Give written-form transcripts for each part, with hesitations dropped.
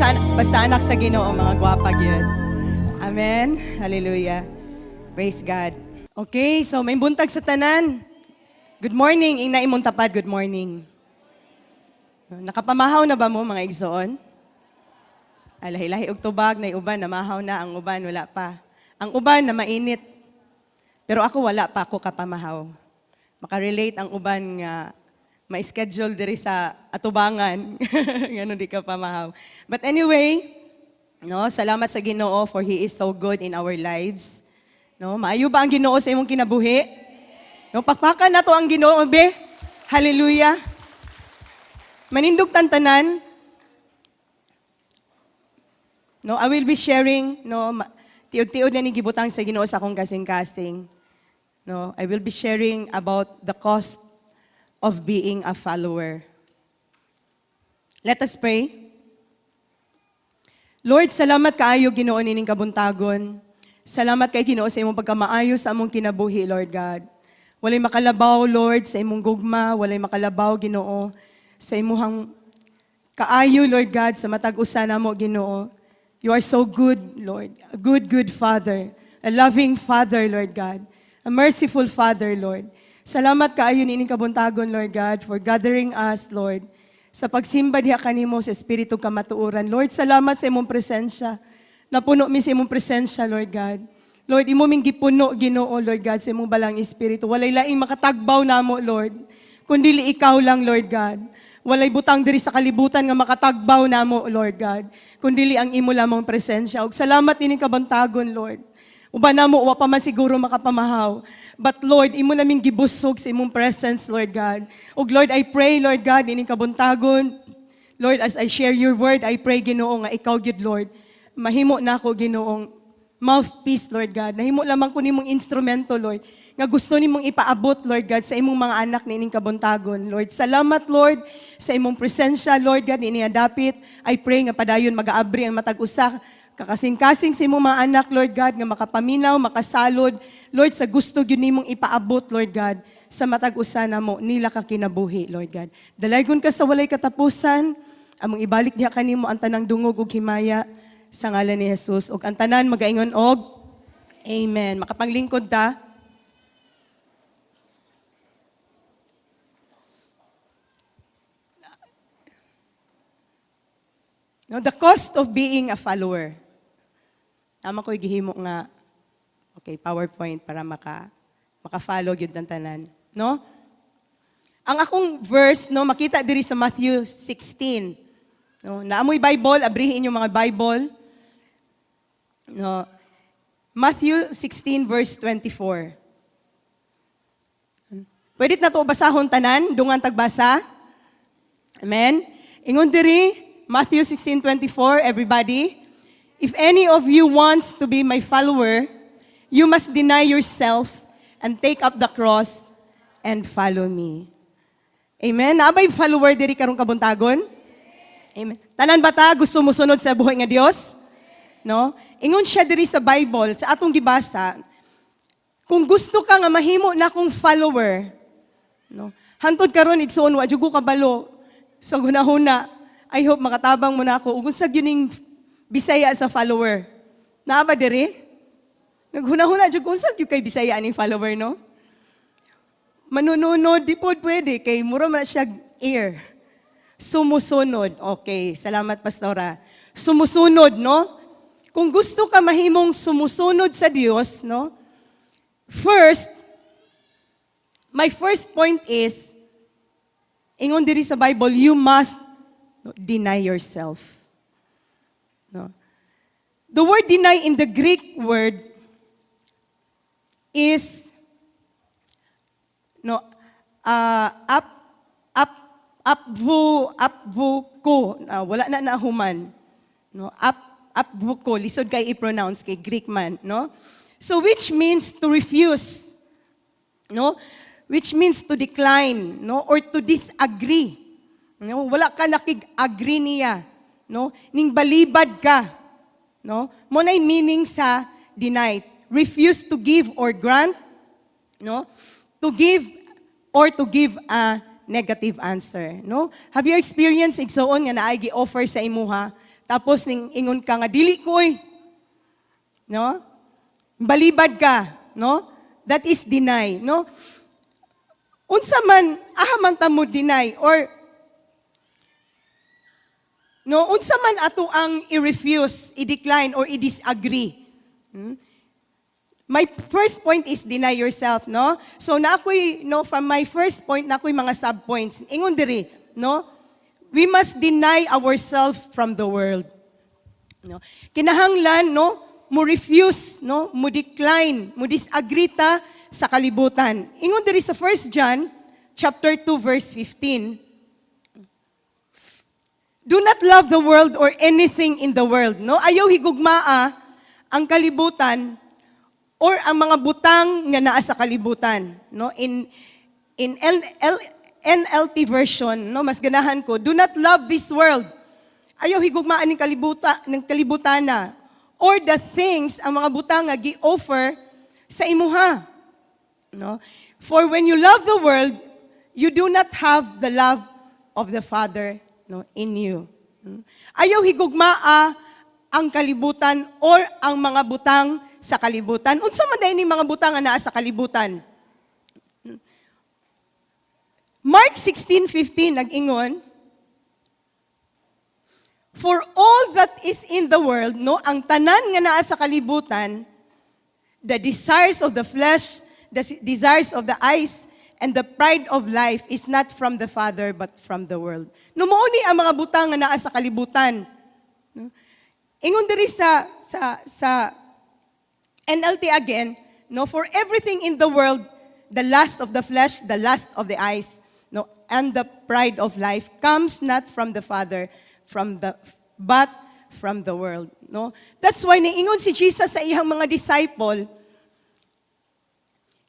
Basta anak sa Ginoo, mga gwapa gyud. Amen. Hallelujah. Praise God. Okay, so may buntag sa tanan. Good morning, ingna imong tapad, good morning. Nakapamahaw na ba mo, mga igsoon? Ay, lahi-lahi og tubag, nay uban namahaw na, ang uban wala pa. Ang uban na mainit. Pero ako, wala pa ako kapamahaw. Makarelate ang uban nga ma-schedule diri sa atubangan ngano di ka pamahaw. But anyway, no, salamat sa Ginoo, for He is so good in our lives. No, maayo ba ang Ginoo sa imong kinabuhi? No, pakpakan nato ang Ginoo, be. Hallelujah. Manindog tantanan. No, I will be sharing, no, tiod-tiod na ni gibutang sa Ginoo sa akong kasing-kasing. No, I will be sharing about the cost of being a follower. Let us pray. Lord, salamat kaayo, Ginoo, nining kabuntagon. Salamat kay, Ginoo, sa imong pagkamaayo sa among kinabuhi, Lord God. Walay makalabaw, Lord, sa imong gugma, walay makalabaw, Ginoo, sa imong kaayo, Lord God, sa matag usa namo, Ginoo. You are so good, Lord. A good, good Father. A loving Father, Lord God. A merciful Father, Lord. Salamat kaayo nining kabuntagon, Lord God, for gathering us, Lord, sa pagsimba diha kanimo sa espiritu kamatuoran. Lord, salamat sa imong presensya. Napuno mi sa imong presensya, Lord God. Lord, imo ming gipuno, Ginoo, Lord God, sa imong Balaang Espiritu. Walay laing makatagbaw namo, Lord, kundi ikaw lang, Lord God. Walay butang diri sa kalibutan nga makatagbaw namo, Lord God, kundi ang imo lamang presensya. Ug salamat ining kabuntagon, Lord. Uban namo wa pa man siguro makapamahaw. But Lord, imo naming gibusog sa imong presence, Lord God. Ug Lord, I pray, Lord God, ining kabuntagon, Lord, as I share your word, I pray, Ginoo, nga ikaw gyud, Lord, mahimo nako, Ginoong, mouthpiece, Lord God. Nahimo lamang ko nimong instrumento, Lord, nga gusto nimong ipaabot, Lord God, sa imong mga anak niining kabuntagon, Lord. Salamat, Lord, sa imong presensya, Lord God, ini dapit. I pray nga padayon magaabri ang matag usa kakasing-kasing sa imong mga anak, Lord God, nga makapaminaw, makasalod, Lord, sa gusto gyud nimong ipaabot, Lord God, sa matag usa namo nila ka kinabuhi, Lord God. Dalaygon ka sa walay katapusan, among ibalik diha kanimo ang tanang dungog ug himaya sa ngalan ni Jesus. Ug ang tanan magaingon og Amen. Makapanglingkod ta. No, the cost of being a follower. Tama ko gihimo nga, okay, PowerPoint para maka-follow gyud ng tanan, no? Ang akong verse, no, makita diri sa Matthew 16. No, naamoy Bible, abrihin inyong mga Bible. No. Matthew 16 verse 24. Pwede na to basahon tanan, dungan tagbasa. Amen. Ingon diri, Matthew 16:24, everybody. "If any of you wants to be my follower, you must deny yourself and take up the cross and follow me." Amen. Naa bay follower diri karong kabuntagon? Amen. Tanan ba ta gusto mo sunod sa buhay nga Dios? No? Ingon siya diri sa Bible, sa atong gibasa, kung gusto ka nga mahimo na akong follower, no? Hantod karon, igsoon, wa jud ko kabalo sa hunahuna. I hope makatabang mo na ako. Ug unsa gyud ning Bisaya sa follower? Naa ba diri? Naghunahuna jud ko unsa gyud kay Bisaya aning follower, no? Manununod, di pod pwede kay mura man na siya ear. Sumusunod. Okay, salamat, Pastora. Sumusunod, no? Kung gusto ka mahimong sumusunod sa Dios, no? First, my first point is, ingon diri sa Bible, you must deny yourself. No? The word "deny" in the Greek word is, no, ap ap apvu apvuko. Wala na nahuman, no, apvuko, lisod kay i-pronounce kay Greek man, no? So which means to refuse, no, which means to decline, no, or to disagree, no? Wala ka nakig-agree niya, no, ning balibad ka, no? Mo nay meaning sa deny: refuse to give or grant, no, to give or to give a negative answer, no? Have you experienced, igsoon, nga naay gi-offer sa imuha Tapos ning ingon ka nga dili ko oy. No? Balibad ka, no? That is deny, no? Unsa man aha man ta mo deny or, no, unsa man ato ang i-refuse, i-decline or i-disagree? My first point is deny yourself, no? So na ako'y, no, from my first point na ako'y mga sub-points. Ingon diri, no? We must deny ourselves from the world. No? Kinahanglan, no, mo refuse, no, mo decline, mo disagree ta sa kalibutan. Ingon diri sa 1 John chapter 2 verse 15. Do not love the world or anything in the world, no? Ayaw higugmaa ang kalibutan or ang mga butang nga naa sa kalibutan, no? In NLT version, no, mas ganahan ko, do not love this world. Ayaw higugmaan ng kalibutana or the things, ang mga butang nga gi-offer sa imuha. No? For when you love the world, you do not have the love of the Father, no, in you. Ayaw higugmaa ang kalibutan or ang mga butang sa kalibutan. Unsa man diay ni mga butang nga naa sa kalibutan? Mark 16:15 nag-ingon, "For all that is in the world," no, ang tanan nga naa sa kalibutan, "the desires of the flesh, the desires of the eyes, and the pride of life is not from the Father but from the world." No, mao ni ang mga butang nga naa sa kalibutan. No? Ingon diri sa NLT again, no, "For everything in the world, the lust of the flesh, the lust of the eyes, no, and the pride of life comes not from the Father, from the but from the world," no? That's why niingon si Jesus sa iyang mga disciple,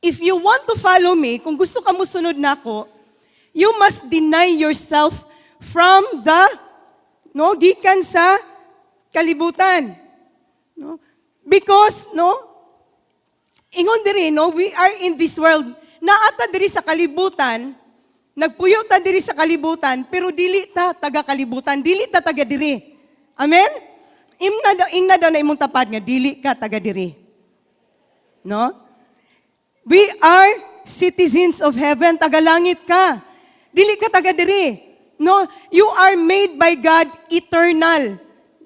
"If you want to follow me, kung gusto ka mo sunod nako, you must deny yourself from the, no, gikan sa kalibutan." No? Because, no, ingon diri, no, we are in this world. Naa ta diri sa kalibutan, nagpuyo ta diri sa kalibutan, pero dili ta taga kalibutan, dili ta taga diri. Amen? Ingna daw na imong tapad nga dili ka taga diri. No? We are citizens of heaven, taga langit ka. Dili ka taga diri. No? You are made by God eternal.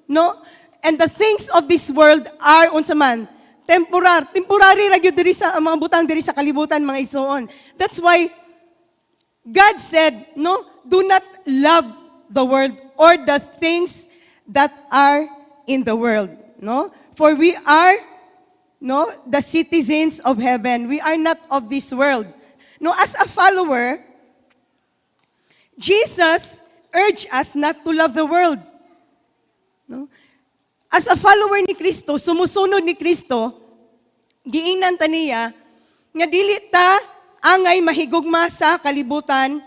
No? And the things of this world are unsa man? Temporar. Temporary ra gyud diri sa ang mga butang diri sa kalibutan, mga igsoon. That's why God said, no, do not love the world or the things that are in the world, no? For we are, no, the citizens of heaven. We are not of this world. No, as a follower, Jesus urged us not to love the world. No? As a follower ni Kristo, sumusunod ni Kristo, giingnan ta niya nga dili ta angay mahigugma sa kalibutan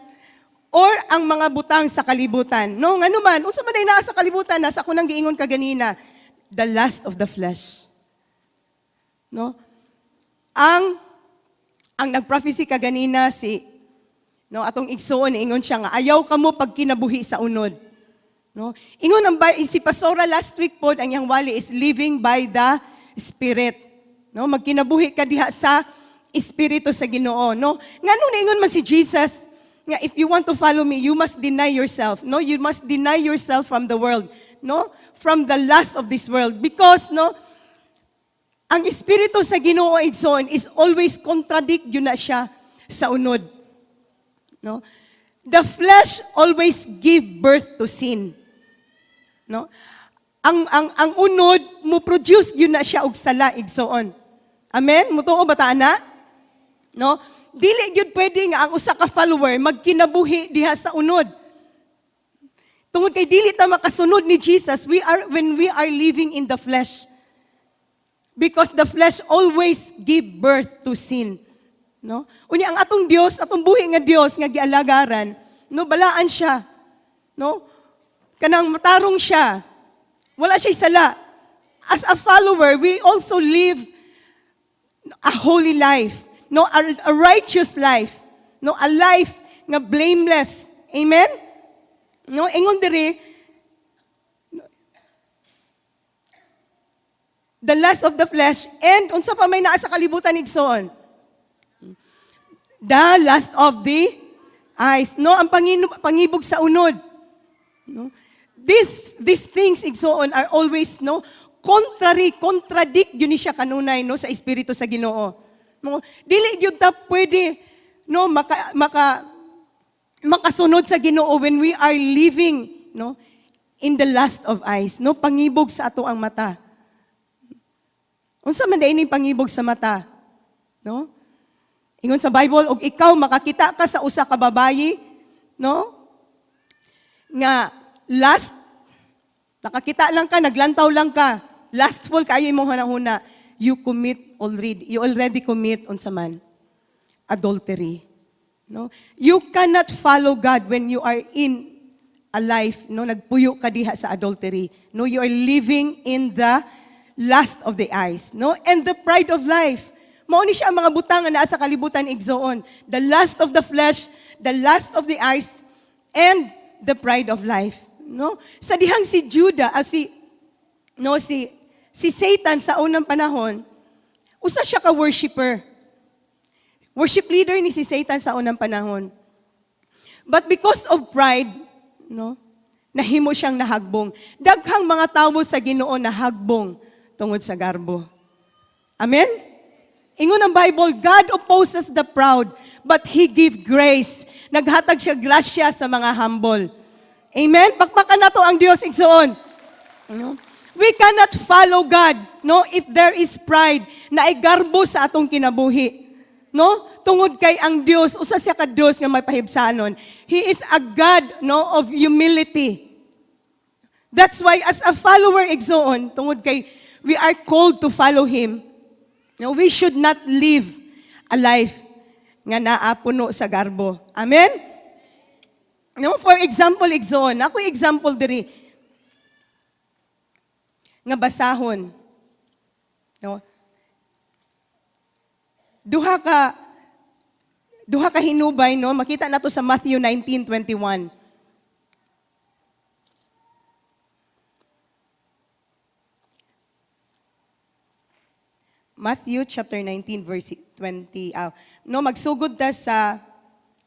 or ang mga butang sa kalibutan. No, ngano man, unsa man ay naa sa kalibutan, nasa ako nang giingon kaganina, the lust of the flesh. No? Ang nag-prophecy kaganina si, no, atong igsoon, ingon siya nga ayaw kamo pagkinabuhi sa unod. No? Ingon ang si Pastora last week pod, ang iyang wali is living by the Spirit. No, magkinabuhi ka diha sa Espiritu sa Ginoo, no? Ngano niingon man si Jesus nga if you want to follow me, you must deny yourself, no? You must deny yourself from the world, no? From the lust of this world because, no, ang Espiritu sa Ginoo, igsoon, is always contradict yun na siya sa unod. No? The flesh always give birth to sin. No? Ang unod mo produce yun na siya og sala, igsoon. Amen? Mutuo ba ta ana? No? Dili gyud pwede nga ang usa ka follower magkinabuhi diha sa unod. Tungod kay dili ta makasunod ni Jesus, we are when we are living in the flesh. Because the flesh always give birth to sin. No? Unya ang atong Dios, atong buhi nga Dios nga gialagaran, no, balaan siya. No? Kanang matarong siya. Wala siya sala. As a follower, we also live a holy life, no, a righteous life, no, a life nga blameless. Amen? No, ingon diri, The lust of the flesh, and unsa pa may naa sa kalibutan, igsoon? The lust of the eyes. No, ang pangibog sa unod. No? These things, igsoon, are always, no, contrary, contradict gyud ni siya kanunay, no, sa espiritu sa Ginoo. No, dili gyud ta pwede, no, makasunod sa Ginoo when we are living, no, in the lust of eyes, no, pangibog sa ato ang mata. Unsa man diay ning pangibog sa mata? No? Ingon sa Bible, og ikaw makakita ka sa usa ka babayi, no, nga lust, nakakita lang ka, naglantaw lang ka, lustful kaayo imong hunahuna, you already commit unsa man? Adultery. No? You cannot follow God when you are in a life, no, nagpuyo ka diha sa adultery. No, you are living in the lust of the eyes, no? And the pride of life. Mao ni siya ang mga butang nga naa sa kalibutan, igsoon. The lust of the flesh, the lust of the eyes, and the pride of life, no? Sa dihang si Judah, si no si si Satan sa unang panahon, usa siya ka worshipper. Worship leader ni si Satan sa unang panahon. But because of pride, no, nahimo siyang nahagbong. Daghang mga tawo sa Ginoo nahagbong tungod sa garbo. Amen? Ingon ang Bible, "God opposes the proud, but He give grace." Naghatag siya grasya sa mga humble. Amen? Pakpakan nato ang Dios, igsoon. No? We cannot follow God, no, if there is pride na igarbo sa atong kinabuhi. No? Tungod kay ang Dios, usa siya ka Dios nga may pahibsanon. He is a God, no, of humility. That's why as a follower, igsoon, tungod kay we are called to follow Him, no, we should not live a life nga naa puno sa garbo. Amen? No, for example, igsoon, ako example diri nga basahon. No? Duha ka hinubay, no, makita nato sa Matthew 19:21. Matthew chapter 19 verse 20. No, magsugod ta sa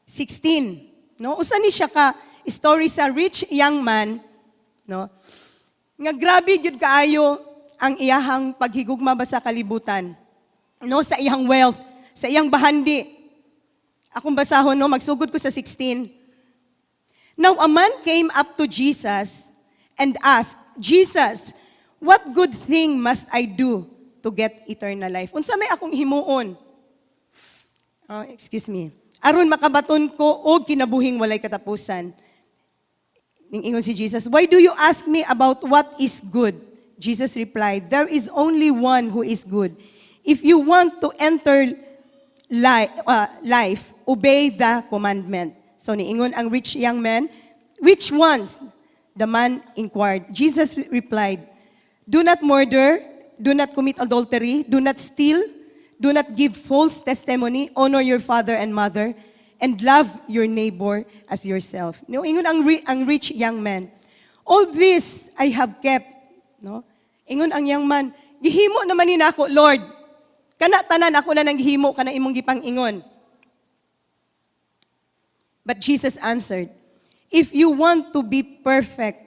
16. No, usa ni siya ka story sa rich young man, no? Nga grabe gyud kaayo ang iyahang paghigugma ba sa kalibutan. No, sa iyang wealth, sa iyang bahandi. Akong basahon, no, magsugod ko sa 16. Now a man came up to Jesus and asked, "Jesus, what good thing must I do to get eternal life?" Unsa may akong himuon? Oh, excuse me. Aron makabaton ko og kinabuhing walay katapusan. Ning ingon si Jesus, "Why do you ask me about what is good?" Jesus replied, "There is only one who is good. If you want to enter life, obey the commandment." So niingon ang rich young man, "Which ones?" the man inquired. Jesus replied, "Do not murder, do not commit adultery, do not steal, do not give false testimony, honor your father and mother, and love your neighbor as yourself." No, ingon ang rich young man, "All this I have kept." No? Ingon ang young man, "Gihimo naman ni nako, Lord. Kana tanan ako na nang gihimo kana imong gipang-ingon." But Jesus answered, "If you want to be perfect,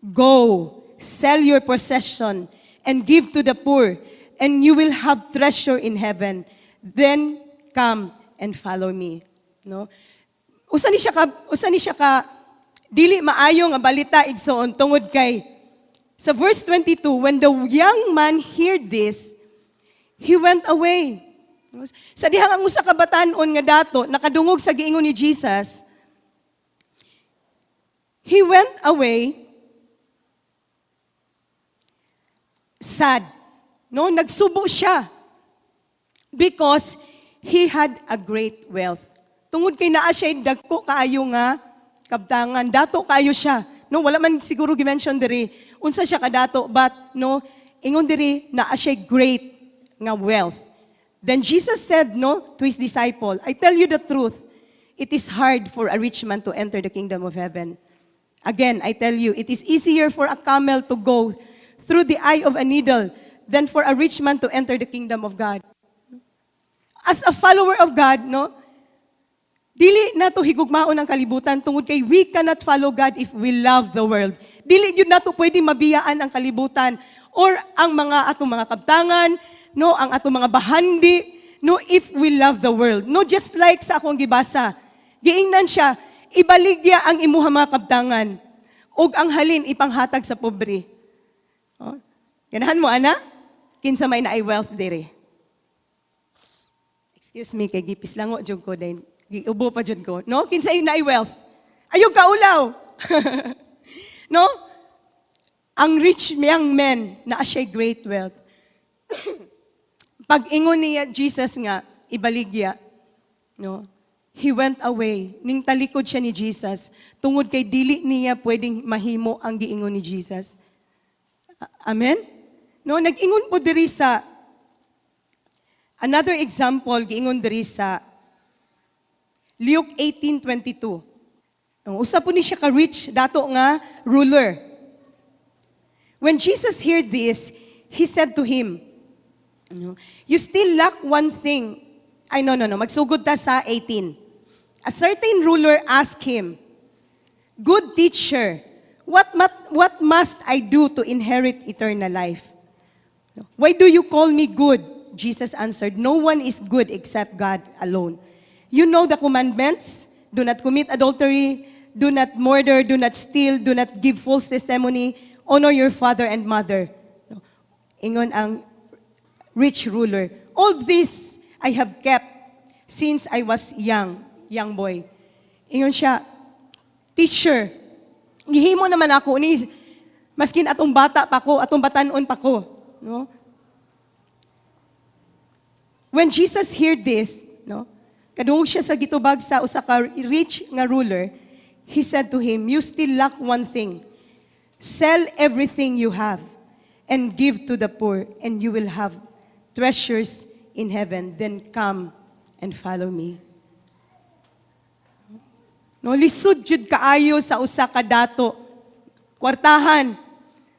go, sell your possession, and give to the poor, and you will have treasure in heaven. Then come and follow me." No? Usa ni siya ka dili maayo nga balita, igsoon, tungod kay sa verse 22, when the young man heard this, he went away. Sa dihang ang usa ka batan-on nga dato nakadungog sa giingon ni Jesus, he went away sad. No, nagsubo siya because he had a great wealth. Tungod kay naa siya dagko kaayo nga kabtangan, dato kaayo siya. No, wala man siguro gi-mention diri unsa siya kadato, but no, ingon diri naa siya great nga wealth. Then Jesus said, no, to his disciple, "I tell you the truth, it is hard for a rich man to enter the kingdom of heaven. Again, I tell you, it is easier for a camel to go through the eye of a needle than for a rich man to enter the kingdom of God." As a follower of God, no, dili nato higugmaon ang kalibutan tungod kay we cannot follow God if we love the world. Dili gyud nato pwede mabiyaan ang kalibutan or ang mga atong mga kabtangan, no, ang atong mga bahandi, no, if we love the world. No, just like sa akong gibasa. Giingnan siya, "Ibaligya ang imuha mga kabtangan ug ang halin ipanghatag sa pobre." Oh. Ganahan mo ana? Kinsa may naay wealth diri? Excuse me, kay gipis lango jud ko din. Giubo pa jud ko. No? Kinsa naay wealth? Ayaw kaulaw. No? Ang rich young man naa siya great wealth. Pag ingon niya Jesus nga ibaligya, no? He went away. Ning talikod siya ni Jesus tungod kay dili niya pwedeng mahimo ang giingon ni Jesus. Amen? No, nag-ingon po diri sa another example, giingon diri sa Luke 18:22. No, usa po ni siya ka rich dato nga ruler. When Jesus heard this, he said to him, no, "You still lack one thing." Ay, no. Magsugod ta sa 18. A certain ruler asked him, "Good teacher, what must I do to inherit eternal life?" "Why do you call me good?" Jesus answered, "No one is good except God alone. You know the commandments: do not commit adultery, do not murder, do not steal, do not give false testimony, honor your father and mother." No. Ingon ang rich ruler, "All this I have kept since I was young boy." Ingon siya, "Teacher, gihimo naman ako ni maskin atong bata pa ko, atong batanon pa ko." No? When Jesus heard this, no, kadungog siya sa gitubag sa usa ka rich nga ruler, he said to him, "You still lack one thing. Sell everything you have and give to the poor, and you will have treasures in heaven. Then come and follow me." No, lisod jud kaayo sa usa ka dato kwartahan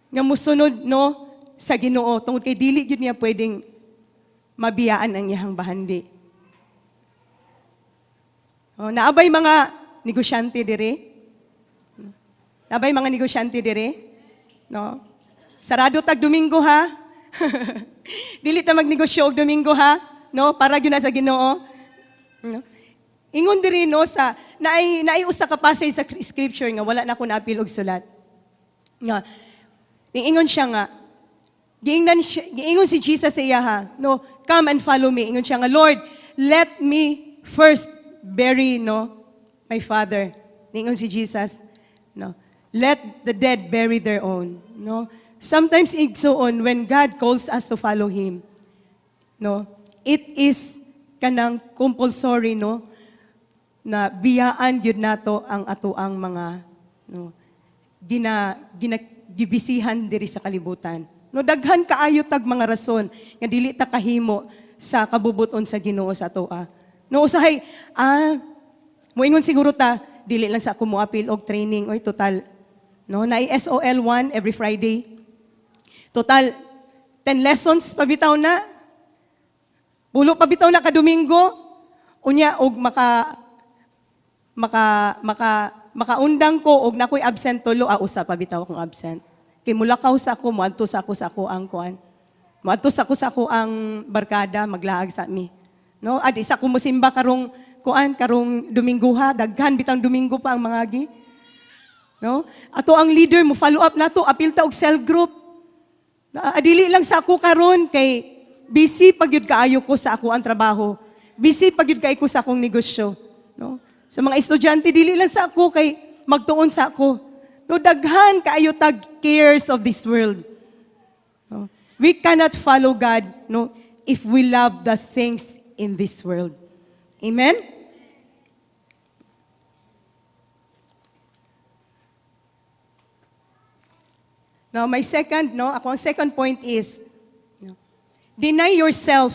nga musunod, no, sa Ginoo tungod kay dili gyud niya pwedeng mabiyaan ang iyang bahandi. Oh, naa bay mga negosyante diri? Naa bay mga negosyante diri? No? Sarado tag Domingo ha. Dili ta magnegosyo og Domingo ha, no? Para gyud na sa Ginoo. No? Ingon diri, no, sa naay naay usa ka passage sa scripture nga wala na ko naapil og sulat. Nga niingon siya nga giingnan siya, giingon si Jesus sa iya ha, no, "Come and follow me." Ingon siya nga, "Lord, let me first bury, no, my father." Niingon si Jesus, no, "Let the dead bury their own," no? Sometimes, igsuon, when God calls us to follow Him, no, it is kanang compulsory, no, na biyaan gyud nato ang atoang mga, no, gina gina gibisihan diri sa kalibutan. No, daghan kaayo tag mga rason nga dili ta kahimo sa kabubuton sa Ginoo sa atoa. No, usahay moingon siguro ta, "Dili lang sa ako moapil og training oy, total, no, naay SOL 1 every Friday. Total 10 lessons pa bitaw na. Pulo pa bitaw na ka Domingo. Unya og maka maka maka makaundang ko og nakoy absent tulo, usa pa bitaw akong absent. Kay mulakaw sa ako, moadto sa ako ang kuan. Moadto sa ako ang barkada, maglaag sa mi. No, adi sa ako mosimba karong kuan, karong Domingo ha, daghan bitang Domingo pa ang mga gi. No? Ato ang leader mo follow up nato, apil ta og cell group. Na, adili lang sa ako karon kay busy pag yun kaayo ko sa ako ang trabaho. Busy pag yun kaayo ko sa akong negosyo. No? Sa mga estudyante, dili lang sa ako kay magtuon sa ako. No, daghan kaayo tag cares of this world. No? We cannot follow God, no, if we love the things in this world. Amen? Now, my second, no, ako ang second point is, no, deny yourself.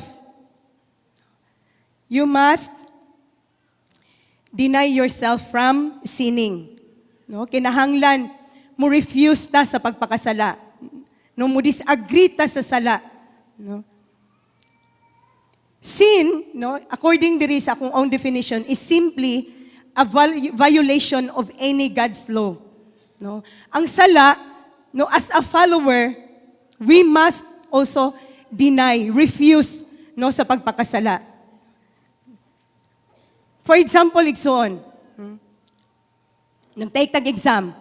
You must deny yourself from sinning. No, kinahanglan mo refuse ta sa pagpakasala. No, mo disagree ta sa sala. No? Sin, no, according diri sa akong own definition, is simply a violation of any God's law. No? Ang sala, no, as a follower, we must also deny, refuse, no, sa pagpakasala. For example, igsoon, nag-take tag exam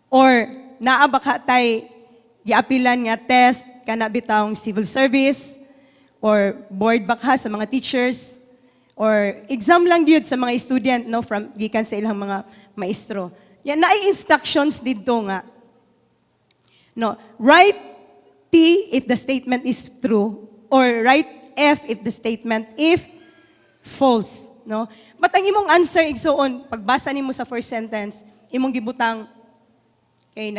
or naa ba ka tay giapilan nga test, kana bitawng civil service or board baka sa mga teachers or exam lang gyud sa mga student, no, from gikan sa ilang mga maestro. Yan naay instructions didto nga, no, write T if the statement is true or write F if the statement if false, no? But ang imong answer, igsoon, pagbasa nimo sa first sentence, imong gibutang kay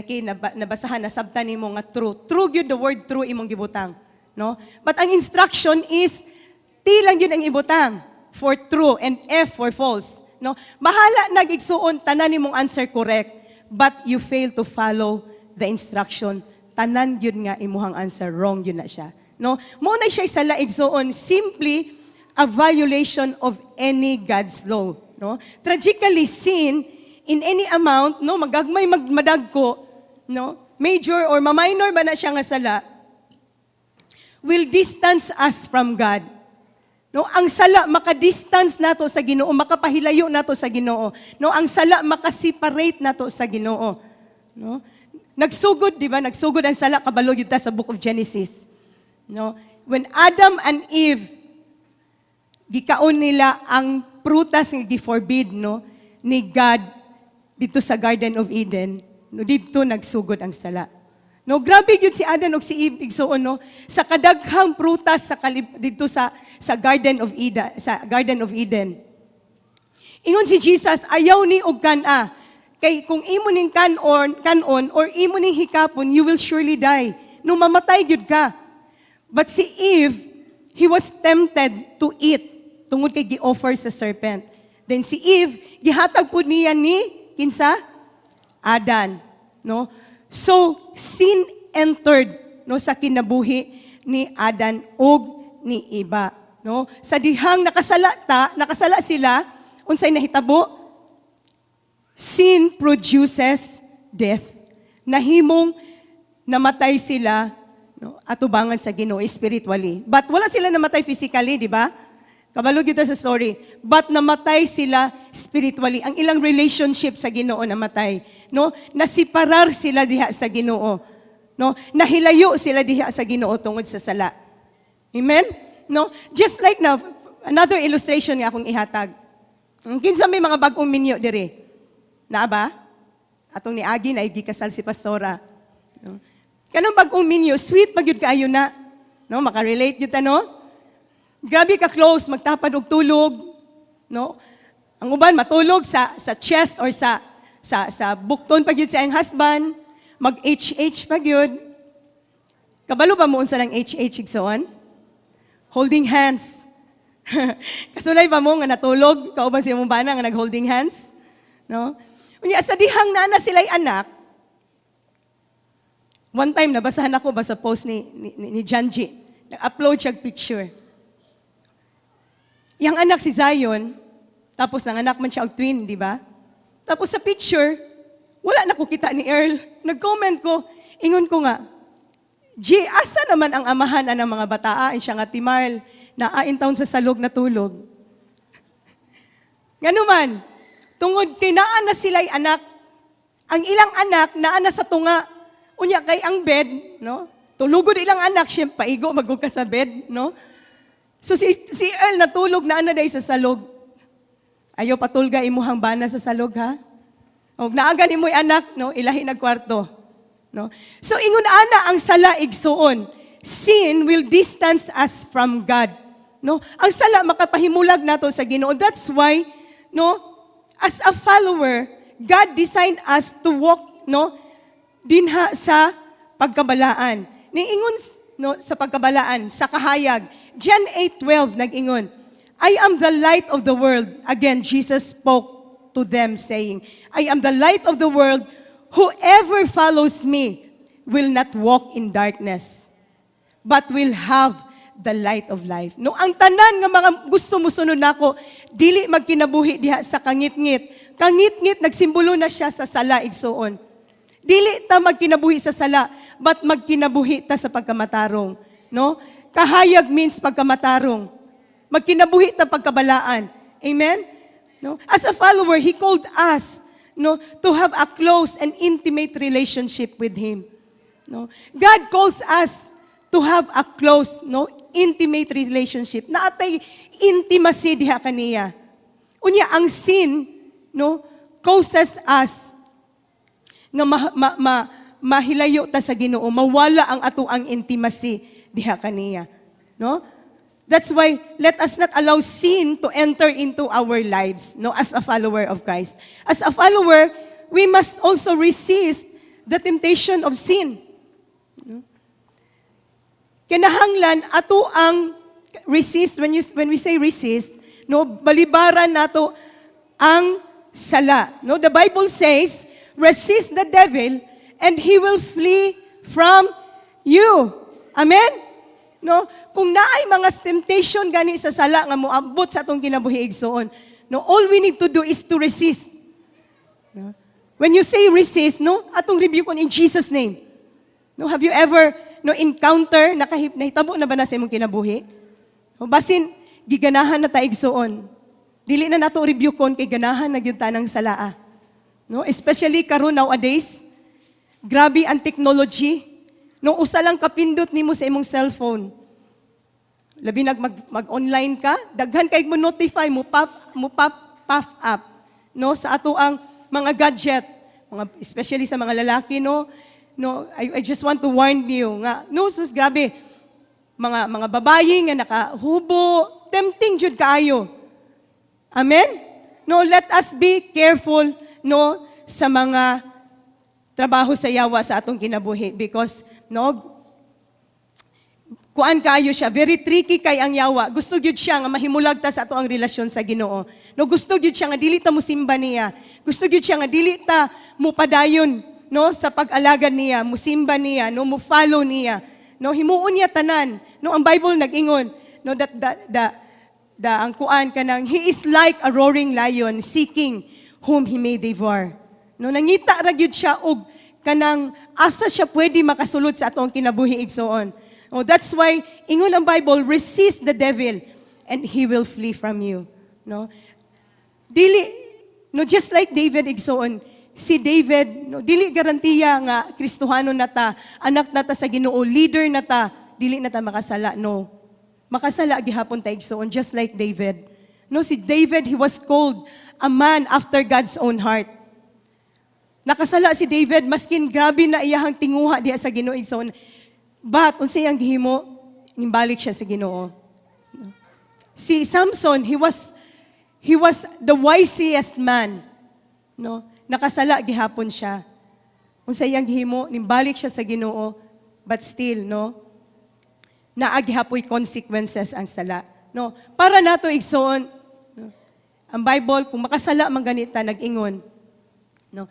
nabasahan, nasabtan nimo nga true. True gyud, the word true imong gibutang, no? But ang instruction is T lang gyud ang ibutang for true and F for false, no? Bahala nag, igsuon, tanan nimong answer correct, but you fail to follow the instruction. Tanan gyud nga imuhang answer wrong gyud na siya, no? Mo na siya sala, igsuon, simply a violation of any God's law, no? Tragically, sin in any amount, no, magagmay magmadagko, no, major or ma-minor ba na siya nga sala, will distance us from God. No, ang sala maka-distance nato sa Ginoo, makapahilayo nato sa Ginoo. No, ang sala maka-separate nato sa Ginoo. No? Nagsugod, di ba? Nagsugod ang sala, kabalo gyud ta, sa Book of Genesis. No? When Adam and Eve gikaon nila ang prutas nga gi-forbid, no, ni God dito sa Garden of Eden, no, didto nagsugod ang sala. No, grabe gyud si Adan ug si Eve, igsuon, no, sa kadaghang prutas didto sa Garden of Eden, sa Garden of Eden. Ingon si Jesus, "Ayaw ni og kan-a. Kay kung imo ning kanon or imo ning hikapon, you will surely die." No, mamatay gyud ka. But si Eve, he was tempted to eat tungod kay gi-offer sa serpent. Then si Eve, gihatag pud niya ni kinsa? Adan, no? So sin entered, no, sa kinabuhi ni Adan ug ni Eva, no? Sa dihang nakasala ta, nakasala sila, unsay nahitabo? Sin produces death. Nahimong namatay sila, no, atubangan sa Ginoo spiritually. But wala sila namatay physically, di ba? Kabalo gyud ta sa story. But namatay sila spiritually. Ang ilang relationship sa Ginoo namatay, no? Nasiparar sila diha sa Ginoo. No? Nahilayo sila diha sa Ginoo tungod sa sala. Amen? No? Just like now, another illustration nga akong ihatag. Ang kinsa may mga bag-ong minyo diri? Naa ba? Atong niagi na gikasal si pastora. No? Kanang bag-ong minyo, sweet magyud kaayo na. No, maka-relate gyud ta, no? Grabe ka close, magtapad og tulog, no? Ang uban matulog sa chest or sa bukton pa gyud sa iyang husband, mag HH pa gyud. Kabalo ba mo unsa ng HH, igsoon? Holding hands. Kasulay ba mo nga natulog kauban sa imong bana nga nag-holding hands? No? Unya sa dihang naa na sila'y anak, one time nabasahan ako ba sa post ni Janji. Nag-upload siya og picture. Yang anak si Zion, tapos nanganak man siya og twin, di ba? Tapos sa picture, wala na ko kita ni Earl. Nag-comment ko, ingon ko nga, "G, asa naman ang amahan ang mga bataa?" Siya nga, "Timarl, naa in town sa salog natulog." Ngano man, tungod kay naa na sila'y anak, ang ilang anak naa na sa tunga. Unya kay ang bed, no? Tulugod ilang anak, siyempre paigo magug ka sa bed, no? So si Earl natulog na ana day sa salog. Ayaw patulga imuhang bana sa salog, ha. Og naa gani mo'y anak, no, ilahi nagkwarto. No? So ingon ana ang sala, igsuon. Sin will distance us from God. No? Ang sala makapahimulag nato sa Ginoo. That's why, no, as a follower, God designed us to walk, no, dinha sa pagkabalaan. Niingon, no, sa pagkabalaan, sa kahayag. John 8:12 nag-ingon, "I am the light of the world." Again, Jesus spoke to them saying, "I am the light of the world. Whoever follows me will not walk in darkness, but will have the light of life." No, ang tanan nga mga gusto mosunod nako, dili magkinabuhi diha sa kangitngit. Kangitngit, nagsimbolo na siya sa sala, igsuon. Dili ta magkinabuhi sa sala, but magkinabuhi ta sa pagkamatarong. No? Kahayag means pagkamatarong. Magkinabuhi ta pagkabalaan. Amen? No? As a follower, He called us, no, to have a close and intimate relationship with Him. No? God calls us to have a close, no, intimate relationship. Naa tay intimacy diha kaniya. Unya ang sin, no, causes us nga mahilayo ta sa Ginoo, mawala ang ato ang intimacy diha kaniya. No? That's why let us not allow sin to enter into our lives, no, as a follower of Christ. As a follower, we must also resist the temptation of sin. No? Kinahanglan ato ang resist. When we say resist, no, balibaran nato ang sala. No, the Bible says, "Resist the devil and he will flee from you." Amen? No, kung naay mga temptation gani sa sala nga moabot sa atong kinabuhi, igsuon, no, all we need to do is to resist. No? When you say resist, no, atong rebuke on in Jesus' name. No, have you ever, no, encounter, nahitabo na ba na sa imong kinabuhi? No, basin giganahan na ta, igsuon. Dili na nato rebuke kon kay ganahan na gyud ta ng salaa. No, especially karon nowadays, grabe ang technology. No, usa lang kapindot nimo sa imong cellphone. Labi nag mag-online ka, daghan kay mo notify mo pop up, no, sa ato ang mga gadget, mga especially sa mga lalaki, no. No, I just want to warn you nga, no, sus, grabe mga babayi nga nakahubo, tempting jud kaayo. Amen? No, let us be careful, no, sa mga trabaho sa yawa sa atong kinabuhi because, no, kuan kaayo siya, very tricky kay ang yawa. Gusto gyud siya nga mahimulag ta sa ato ang relasyon sa Ginoo. No, gusto gyud siya nga dili ta musimba niya. Gusto gyud siya nga dili ta mupadayon, no, sa pag-alagad niya, musimba niya, no, mo-follow niya. No, himuon niya tanan. No, ang Bible nag-ingon, no, that the ang kuan kanang he is like a roaring lion seeking whom he may devour. No, nangita ra gyud siya og kanang asa siya pwede makasulod sa atong kinabuhi, igsoon. Oh, that's why ingon ang Bible, "Resist the devil and he will flee from you." No? Dili, no, just like David, igsoon, si David, no, dili garantiya nga Kristohano na ta, anak na ta sa Ginoo, leader na ta, dili na ta makasala, no. Makasala gihapon ta, igsoon, just like David. No, si David, he was called a man after God's own heart. Nakasala si David, maskin grabe na iyahang tinguha diha sa Ginoo, igsoon. But unsay iyang gihimo? Nimbalik siya sa Ginoo. Si Samson, he was the wisest man. No? Nakasala gihapon siya. Unsa iyang gihimo? Nimbalik siya sa Ginoo, but still, no, naa gihapoy consequences ang sala. No? Para nato, igsoon, no, ang Bible, kung makasala man ganita, nag-ingon. No?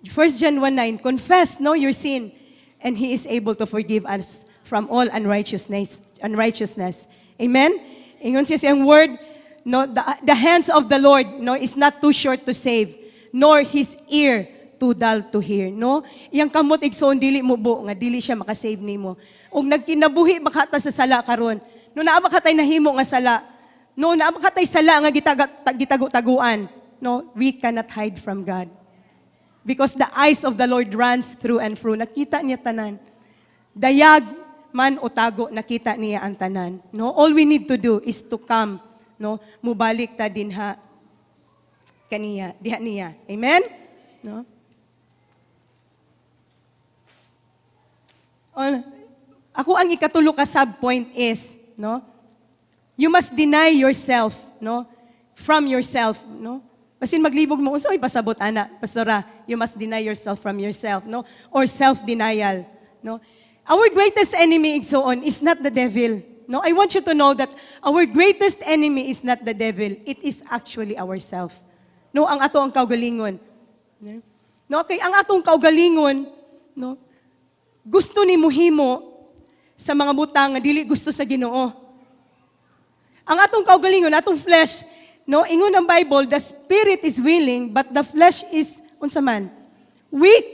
1 John 1:9, "Confess, no, your sin, and He is able to forgive us from all unrighteousness. Unrighteousness. Amen? Ingon siya siyang word, no, the hands of the Lord, no, is not too short to save, nor His ear too dull to hear, no? Iyang kamot, igsoon, dili mubo nga dili siya makasave nimo. Ug nagkinabuhi ba ka ta sa sala karon? No, naa ba ka tay nahimo nga sala? No, naa ba ka tay sala nga gitago-taguan? No, we cannot hide from God. Because the eyes of the Lord runs through and through. Nakita niya tanan. Dayag man o tago, nakita niya ang tanan. No, all we need to do is to come, no, mubalik ta dinha kaniya, diha niya. Amen? No? Ako ang ikatulo ka sub point is, no? You must deny yourself, no? From yourself, no? Basin maglibog mo, unsa may pasabot ana, Pastora? You must deny yourself from yourself, no? Or self-denial, no? Our greatest enemy, igsoon, is not the devil. No, I want you to know that our greatest enemy is not the devil. It is actually ourself. No, ang ato ang kaugalingon. No? No, kay ang atong kaugalingon, no, gusto ni muhimo sa mga butang nga dili gusto sa Ginoo. Ang atong kaugalingon, atong flesh, no, ingon ang Bible, the spirit is willing, but the flesh is unsa man? Weak.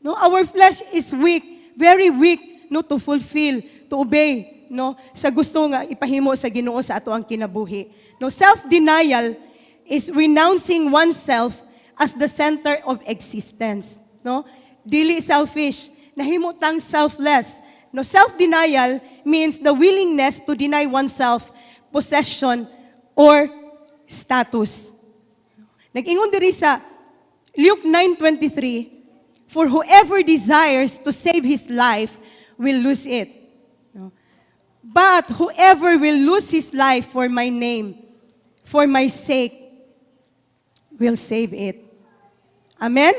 No, our flesh is weak, very weak, no, to fulfill, to obey, no, sa gusto nga ipahimo sa Ginoo sa ato ang kinabuhi. No, self-denial is renouncing oneself as the center of existence, no? Dili selfish, nahimo tang selfless. No, self-denial means the willingness to deny oneself possession or status. Nag-ingon diri sa Luke 9:23, "For whoever desires to save his life will lose it. No? But whoever will lose his life for my name, for my sake, will save it." Amen?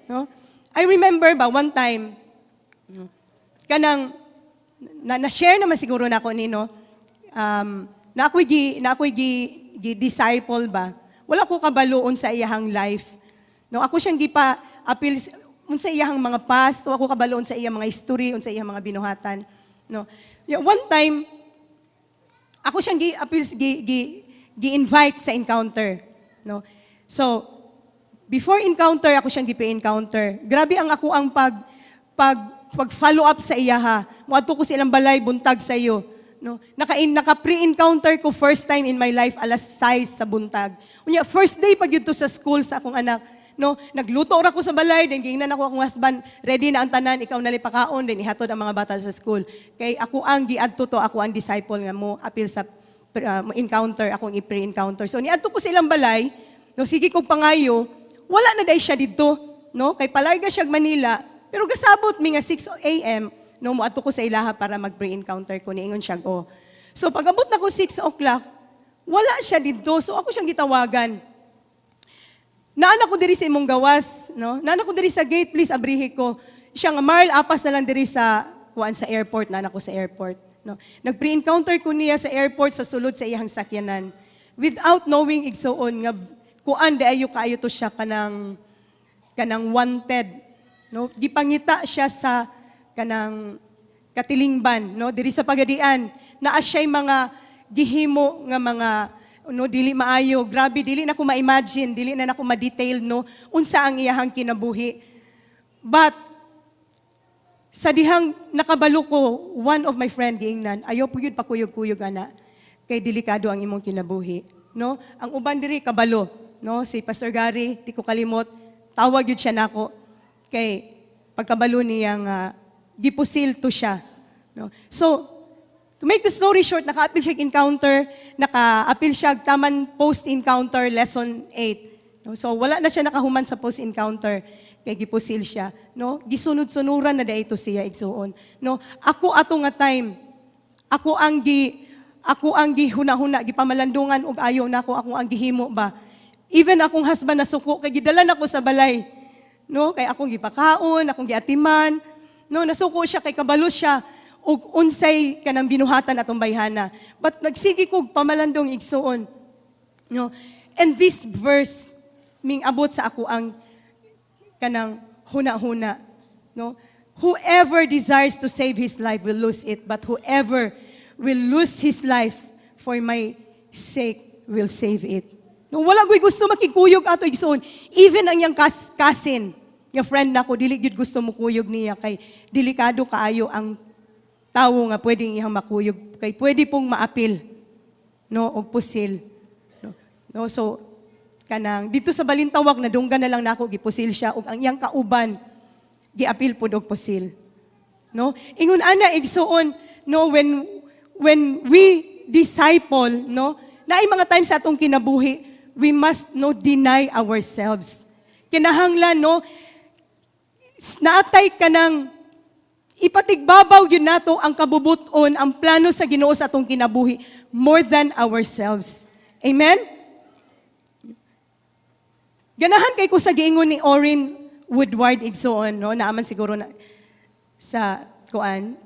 No? I remember ba one time, no, kanang na, na-share naman siguro na ako nino, na ako'y gi disciple ba. Wala ko kabalo unsa iyahang life. No, ako siyang gipa apil unsa iyahang mga past, o ako kabalo unsa iyang mga history, unsa iyang mga binuhatan. No. Yeah, one time ako siyang gi apil gi invite sa encounter, no. So before encounter, ako siyang gi-encounter. Grabe ang ako ang pag pag pag follow up sa iya ha. Moadto ko sa ilang balay buntag sa iyo. No, naka pre-encounter ko first time in my life alas 6 sa buntag. Unya first day pag yun to sa school sa akong anak. No, nagluto ra ko sa balay, then giingnan ako akong husband, "Ready na ang tanan, ikaw na pakaon," then ihatod ang mga bata sa school. Kay ako ang giadto to, ako ang disciple nga mo apil sa encounter, akong i-pre-encounter. So niadto ko sa ilang balay, no, sige kog pangayo, wala na diay siya didto, no? Kay palarga siya Manila, pero gasabot mi nga 6 a.m., no, moadto ko sa ilaha para mag-pre-encounter ko, niingon siya, "Oh." So pag-abot na ko 6 o'clock, wala siya didto. So ako siyang gitawagan. "Naa ko diri sa imong gawas, no? Naa ko diri sa gate, please abrihi ko." Siya nga, "Marl, apas na lang diri sa kuan sa airport, naa ko sa airport," no? Nag-pre-encounter ko niya sa airport sa sulod sa iyang sakyanan. Without knowing, igsuon, nga kuan di ayo kaayo to siya kanang wanted, no? Gipangita siya sa kanang katilingban, no? Diri sa Pagadian, naa siya'y mga gihimo nga mga, no, dili maayo. Grabe, dili na ko ma-imagine, dili na nako ma-detail, no, unsa ang iyahang kinabuhi. But sa dihang nakabalo ko, one of my friend giingnan, "Ayaw po yun pakuyog-kuyog ana kay delikado ang imong kinabuhi," no? Ang uban diri kabalo, no? Si Pastor Gary, di ko kalimot, tawag yun siya nako kay pagkabalo niya nga gipusil to siya, no? So to make the story short, naka-apil siya encounter, naka-apil siya taman post-encounter lesson 8. No? So wala na siya nakahuman sa post-encounter kay gipusil siya, no? Gisunod-sunuran na dayto siya, igsuon, no? Ako ato nga time, ako ang gihuna-huna, gipamalandungan og ayo nako, ako ang gihimo ba. Even akong husband nasuko kay gidala nako sa balay. No, kay akong gipakaon, akong giatiman. No, nasuko siya kay kabalo siya ug unsay kanang binuhatan atong bayhana. But nagsige kog pamalandong, igsuon. No? And this verse ming abot sa ako ang kanang huna-huna. No? "Whoever desires to save his life will lose it, but whoever will lose his life for my sake will save it." No, wala ko'y gusto makikuyog ato, igsoon. Even ang iyang cousin, yung friend nako, dili gyud gusto mo kuyog niya kay delikado kaayo ang tawo nga pwedeng iyang makuyog kay pwede pong maapil, no, og pusil, no? So kanang dito sa Balintawak, nadunggan na lang nako gipusil siya ug ang iyang kauban giapil pud og pusil, no? Ingon ana, igsuon, no, when we disciple, no, naay mga times sa atong kinabuhi we must, no, deny ourselves. Kinahanglan, no, naatay ka ng ipatigbabaw yun nato ang kabubuton, ang plano sa Ginoo sa atong kinabuhi more than ourselves. Amen? Ganahan kay ko sa giingon ni Orrin Woodward, igsoon, no? Naaman siguro na sa kuan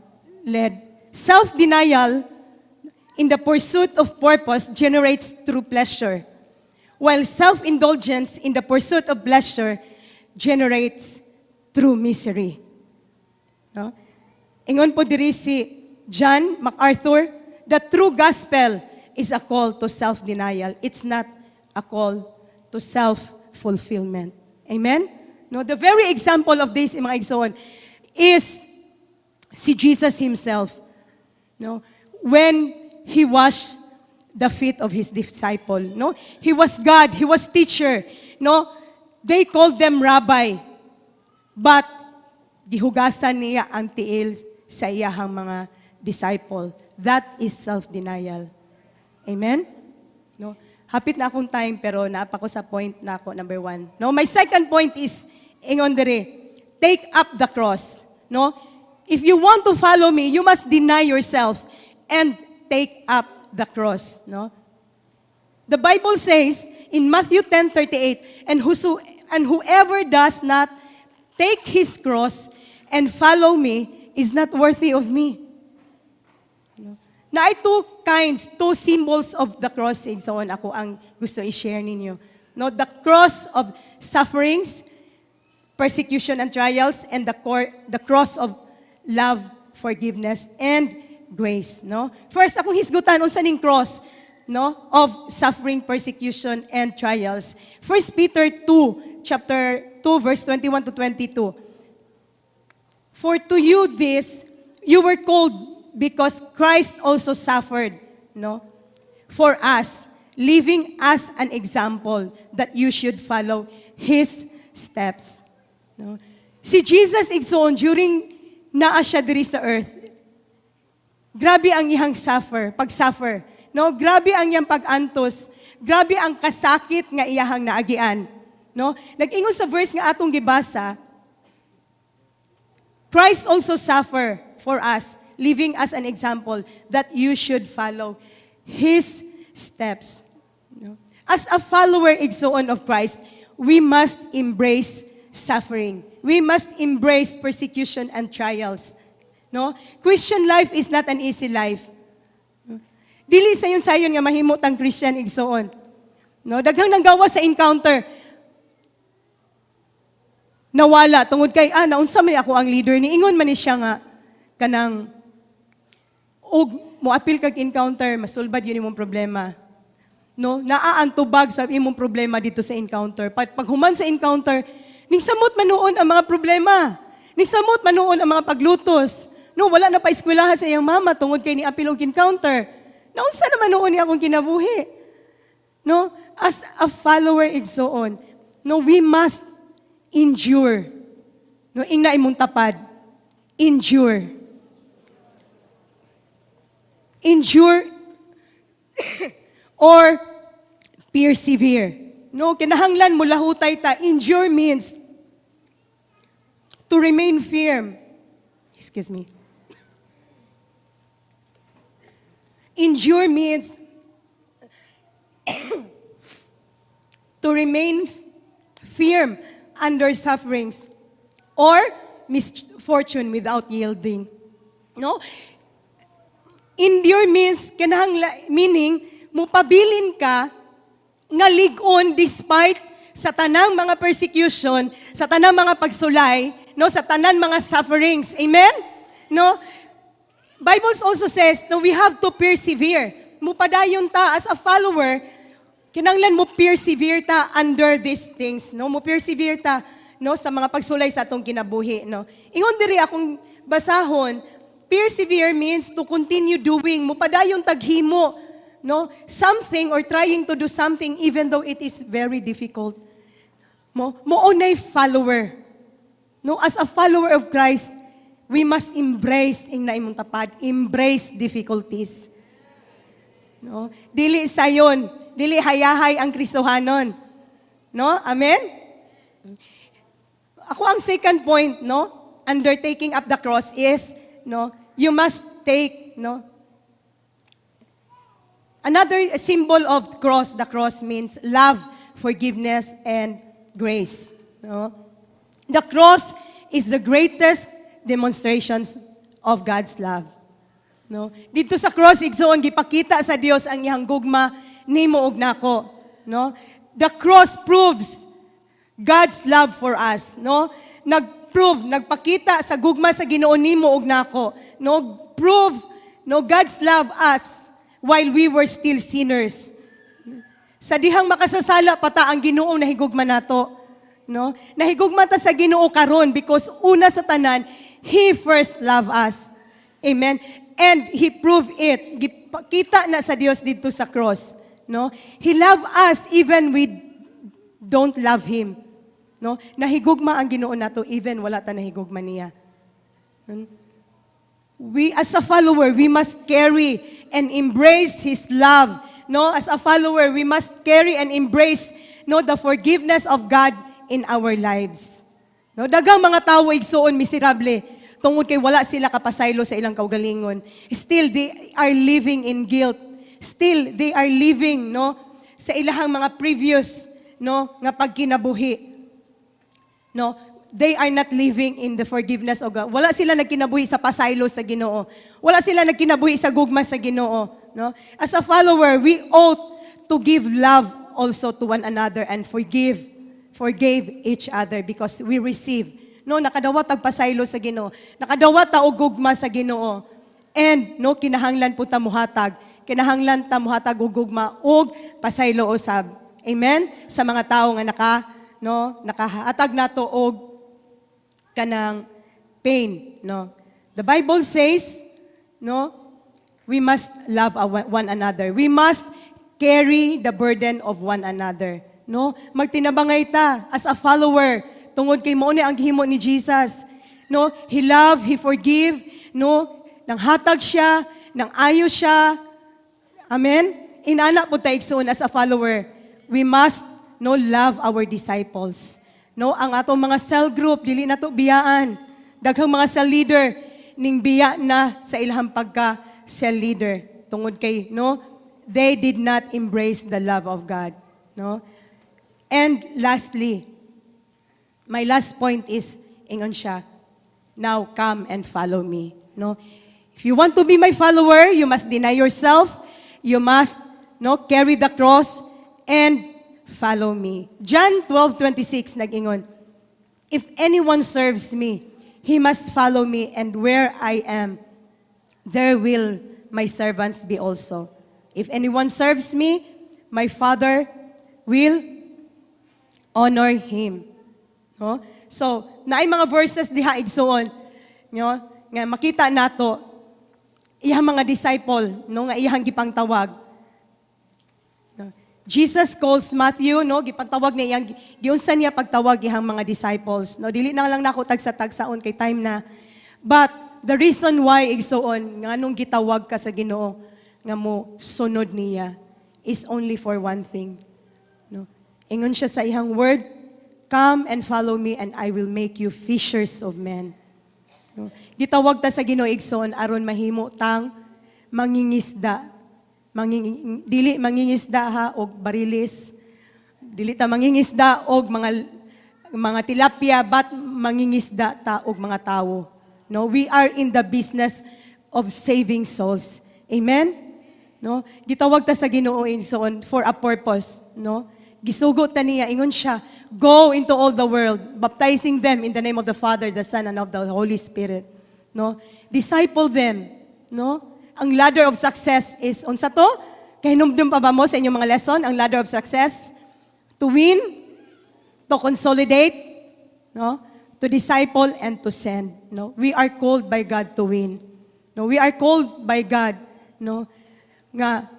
led. "Self-denial in the pursuit of purpose generates true pleasure, while self-indulgence in the pursuit of pleasure generates true misery." No? Ingon po diri si John MacArthur, "The true gospel is a call to self-denial. It's not a call to self-fulfillment." Amen? No, the very example of this, mga igsoon, is si Jesus himself. No? When he washed the feet of his disciple, no? He was God, he was teacher, no? They called them rabbi. But gihugasan niya ang tiil sa iyahang mga disciple. That is self-denial. Amen? No? Hapit na akong time, pero naa pa ko sa point nako number 1. No, my second point is, ingon diri, take up the cross. No? If you want to follow me, you must deny yourself and take up the cross. No? The Bible says in Matthew 10:38, And whoever does not take his cross and follow me is not worthy of me." Naay two kinds, two symbols of the cross, igsoon, ako ang gusto i-share ninyo. No, the cross of sufferings, persecution and trials, and the cross of love, forgiveness, and grace. No? First, akong hisgutan unsa ning cross, no, of suffering, persecution, and trials. 1 Peter 2, chapter 2, verse 21 to 22. "For to you this, you were called, because Christ also suffered, no, for us, leaving us an example that you should follow his steps." No? Si Jesus, igsoon, during naa siya diri sa earth, grabe ang iyang suffer, pag-suffer. No, grabe ang iyang pag-antos. Grabe ang kasakit nga iyahang naagian. No? Nag-ingon sa verse nga atong gibasa, "Christ also suffer for us, leaving us an example that you should follow his steps." No? As a follower, igsoon, of Christ, we must embrace suffering. We must embrace persecution and trials. No? Christian life is not an easy life. Dili sayon sayon nga mahimo tang Christian, igsoon. No, daghang nanggawa sa encounter. Nawala tungod kay naunsa man ako ang leader ni ingon man ni siya nga kanang og moapil kag encounter, masulbad gyud imong problema. No, naa ang tubag sa imong problema dito sa encounter. Pag human sa encounter, ning samot man nuon ang mga problema. Ning samot man nuon ang mga paglutos. No, wala na pa eskwelahan sa iyang mama tungod kay ni apil og encounter. Naunsa naman nuon ni akong kinabuhi? No? As a follower, igsoon, no, we must endure. No, ingna imong tapad. Endure. Endure or persevere. No, kinahanglan mo lahutay ta. Endure means to remain firm. Excuse me. Endure means to remain firm under sufferings or misfortune without yielding. No? Endure means kinahangla, meaning mupabilin ka nga lig-on despite sa tanang mga persecution, sa tanang mga pagsulay, no, sa tanan mga sufferings. Amen? No? Bible also says, no, we have to persevere. Mupadayon ta as a follower, kinanglan mo persevere ta under these things, no? Mo persevere ta, no, sa mga pagsulay sa atong kinabuhi, no? Ingon diri akong basahon, persevere means to continue doing, mupadayon taghimo, no, something or trying to do something even though it is very difficult. Mo mao nay follower. No, as a follower of Christ, we must embrace, ingna imong tapad, embrace difficulties. No? Dili sayon, dili hayahay ang Kristohanon. No? Amen? Ako ang second point, no? Under taking up the cross is, no, you must take, no? Another symbol of cross, the cross means love, forgiveness, and grace. No? The cross is the greatest demonstrations of God's love. No? Dito sa cross, igsoon, gipakita sa Dios ang iyang gugma nimo ug nako, no? The cross proves God's love for us, no? Nag-prove, nagpakita sa gugma sa Ginoo nimo ug nako, no? Prove No, God's love us while we were still sinners. Sa dihang makasasala pa ta, ang Ginoo nahigugma nato. No? Nahigugma ta sa Ginoo karon because una sa tanan, He first loved us. Amen. And He proved it. Kita na sa Dios didto sa cross. No? He loved us even we don't love Him. No? Nahigugma ang Ginoo nato even wala ta nahigugma niya. We, as a follower, we must carry and embrace His love. No, as a follower, we must carry and embrace, no, the forgiveness of God in our lives. No, daghang mga tawo, igsuon, miserable tungod kay wala sila kapasaylo sa ilang kaugalingon. Still they are living in guilt. Still they are living, no, sa ilahang mga previous, no, nga pagkinabuhi. No, they are not living in the forgiveness of God. Wala sila nagkinabuhi sa pasaylo sa Ginoo. Wala sila nagkinabuhi sa gugma sa Ginoo, no? As a follower, we ought to give love also to one another and forgave each other because we receive. No, nakadawat tag pasaylo sa Ginoo. Nakadawat ta og gugma sa Ginoo. And no, kinahanglan po ta muhatag. Kinahanglan ta muhatag og gugma og pasaylo usab. Amen? Sa mga tawo nga naka, no, nakahatag nato og kanang pain, no? The Bible says, no, we must love one another. We must carry the burden of one another, no? Magtinabangay ta as a follower tungod kay mao ni ang gihimo ni Jesus. No, He love, He forgive, no? Nanghatag siya, nang ayo siya. Amen? Inana po ta, igsuon, as a follower. We must, no, love our disciples. No, ang atong mga cell group, dili nato biyaan. Daghang mga cell leader ning biya na sa ilahang pagka cell leader tungod kay, no, they did not embrace the love of God, no? And lastly, my last point is, ingon siya, "Now come and follow me." No? If you want to be my follower, you must deny yourself, you must, no, carry the cross and follow me. John 12:26 nag-ingon, "If anyone serves me, he must follow me, and where I am, there will my servants be also. If anyone serves me, my Father will honor him." No? So, naay mga verses diha, igsuon, no, nga makita nato iyang mga disciple, no, nga iyang gipangtawag. No? Jesus calls Matthew, no, gipantawag niya iyang giunsa niya pagtawag iyang mga disciples. No, dili na lang nako tagsa-tagsaon kay time na. But the reason why, igsuon, nganong gitawag ka sa Ginoo nga mo sunod niya is only for one thing. No? Ingon siya sa iyang word, "Come and follow me and I will make you fishers of men." No? Gitawag ta sa Ginoo, igsoon, aron mahimo tang mangingisda. Dili mangingisda ha og barilis. Dili ta mangingisda og mga tilapia, but mangingisda ta og mga tawo. No, we are in the business of saving souls. Amen? No? Gitawag ta sa Ginoo, igsoon, for a purpose, no? Gisugo ta niya, ingon siya, "Go into all the world, baptizing them in the name of the Father, the Son, and of the Holy Spirit." No? Disciple them, no? Ang ladder of success is unsa to? Kahinumdum pa ba mo sa inyong mga lesson ang ladder of success? To win, to consolidate, no? To disciple and to send, no? We are called by God to win. No, we are called by God, no, nga